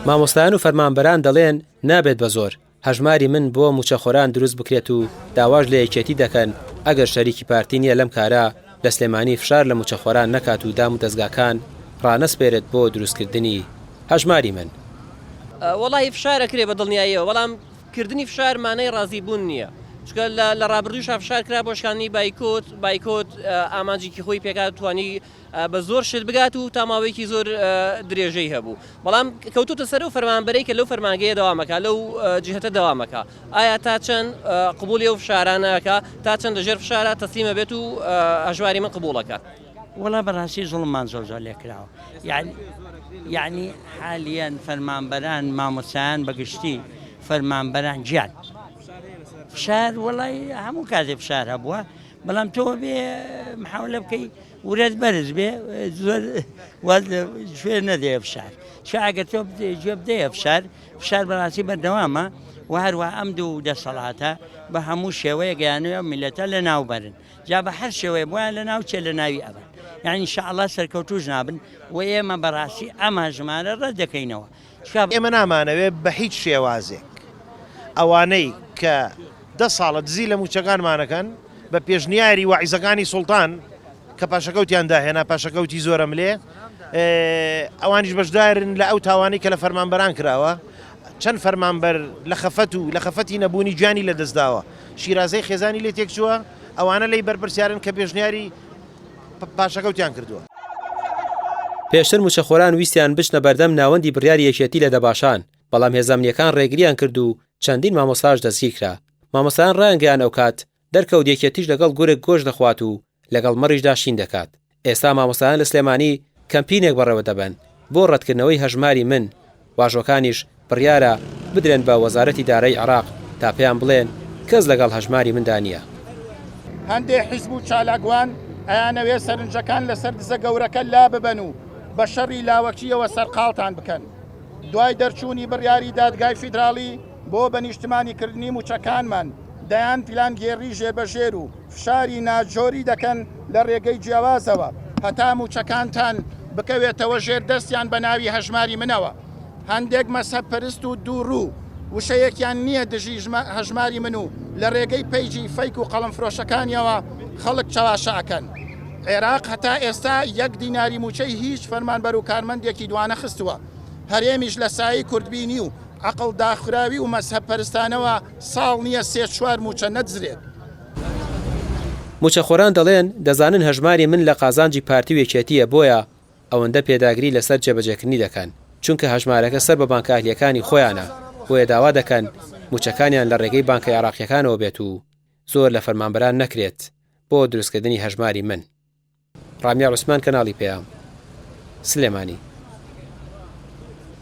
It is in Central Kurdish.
مامۆستایان و فەرمانبەران دەڵێن نابێت بە زۆر هەژماری من بۆ مووچەخۆران دروست بکرێت و داواش لە یەکێتی دەکەن ئەگەر شەریکی پارتی نییە لەم کارە لە سلێمانی فشار لە مووچەخۆران نەکات و دام و دەزگاکان ڕانەسپێرێت بۆ دروستکردنی هەژماری من. وەڵاهی فشار ئەکرێ بە دڵنیاییەوە بەڵام کردنی فشار مانای ڕازی بوون نییە چونکە لە ڕابردووشا فشار کرا بۆ شکاندنی بایکۆت بایکۆت ئامانجێکی خۆی پێکات توانی بە زۆر شت بگات و تا ماوەیەکی زۆر درێژەی هەبوو بەڵام کەوتوتە سەر و فەرمانبەرەی کە لەو فەرمانگەیە دەوامەکە لەو جهتە دەوامەکە ئایا تا چەند قبولی ئەو فشارانەکە تا چەند لەژێر فشارە تەسلیمە بێت و هەژماری من قبوڵەکە. وەڵا بەڕاستی زوڵممان زۆر زۆر لێکراوە یعنی یعنی حالیەن فەرمانبەران مامۆستایان بەگشتی فەرمانبەران گیان فشار وەڵای هەموو کاتێ فشار هەبووە بەڵام تۆ بێ محاولە بکەی ورەت بەرز بێ زۆر واز لە شوێن نەدەیە فشار چ ئەگەر تۆ گوێ بدەیە فشار فشار بەڕاستی بەردەوامە و هەروە ئەم دوو دەسەڵاتە بە هەموو شێوەیە گەیانوێ میلەتە لە ناوبەرن جا بە هەر شێوەیە بۆیان لە ناو چێ لە ناوی ئەبن یعنی ان شاء الله سەرکەوتوش نابن و ئێمە بەڕاستی ئەمە ژمارە ڕەت دەکەینەوە چکا ئێمە نامانەوێ بە هیچ شێوازێک ئەوانەی کە دە ساڵە دزی لە مووچەکانمان ئەکەن بە پێشنیاری واعیزەکانی سوڵتان کە پاشەکەوتیان داهێنا، پاشەکەوتی زۆرەملێ، ئەوانیش بەشدارن لە ئەو تاوانەی کە لە فەرمانبەران کراوە، چەند فەرمانبەر لە خەفەت و لە خەفەتی نەبوونی گیانی لەدەستداوە، شیرازەی خێزانی لێ تێکچووە، ئەوانە لێی بەرپرسیارن کە پێشنیاری پاشەکەوتیان کردووە. پێشتر مووچەخۆران ویستیان بچنە بەردەم ناوەندی بڕیاری یەکێتی لە دەباشان، بەڵام هێزە ئەمنییەکان ڕێگرییان کرد و چەندین مامۆستاش دەستگیرکرا. مامۆستایان ڕایانگەیاند ئەوکات دەرکەوت یەکێتیش لەگەڵ گورگ گۆشت دەخوات و لەگەڵ مەڕیشدا شین دەکات. ئێستا مامۆستایان لە سلێمانی کەمپینێک بەڕێوە دەبەن بۆ ڕەتکردنەوەی هەژماری من، واژۆکانیش بڕیارە بدرێن بە وەزارەتی دارایی عێراق تا پێیان بڵێن کەس لەگەڵ هەژماری مندا نییە. هەندێ حیزب و چالاکوان ئەیانەوێ سەرنجەکان لەسەر دزە گەورەکە لاببەن و بە شەڕی لاوەکییەوە سەرقاڵتان بکەن. دوای دەرچوونی بڕیاری دادگای فیدراڵی بۆ بە نیشتمانیکردنی مووچەکانمان، دەیان پیلانگێڕی ژێربەژێر و فشاری ناجۆری دەکەن لە رێگەی جیاوازەوە هەتا مووچەکانتان بکەوێتەوە ژێر دەستیان بە ناوی هەژماری منەوە. هەندێک مەزهەبپەرست و دووڕوو وشەیەکیان نییە دژی هەژماری من و لە رێگەی پەیجی فەیک و قەڵەمفرۆشەکانیەوە خەڵک چەواشە ئەکەن. عێراق هەتا ئێستا یەک دیناری مووچەی هیچ فەرمانبەر و کارمەندێکی دوانەخستووە، هەرێمیش لە سایەی کوردبینی و عەقڵ داخراوی و مەزهەب پەرستانەوە ساڵ نییە سێ چوار مووچە نەدزرێت. مووچەخۆران دەڵێن، دەزانن هەژماری من لە قازانجی پارتی و یەکێتییە بۆیە ئەوەندە پێداگری لەسەر جێبەجێکردنی دەکەن، چونکە هەژمارەکە سەر بە بانکە ئەهلییەکانی خۆیانە، بۆیە داوا دەکەن مووچەکانیان لە ڕێگەی بانکە عێراقییەکانەوە بێت و زۆر لە فەرمانبەران نەکرێت بۆ دروستکردنی هەژماری من. ڕامیار عوسمان کەناڵی پەیام. سلێمانی.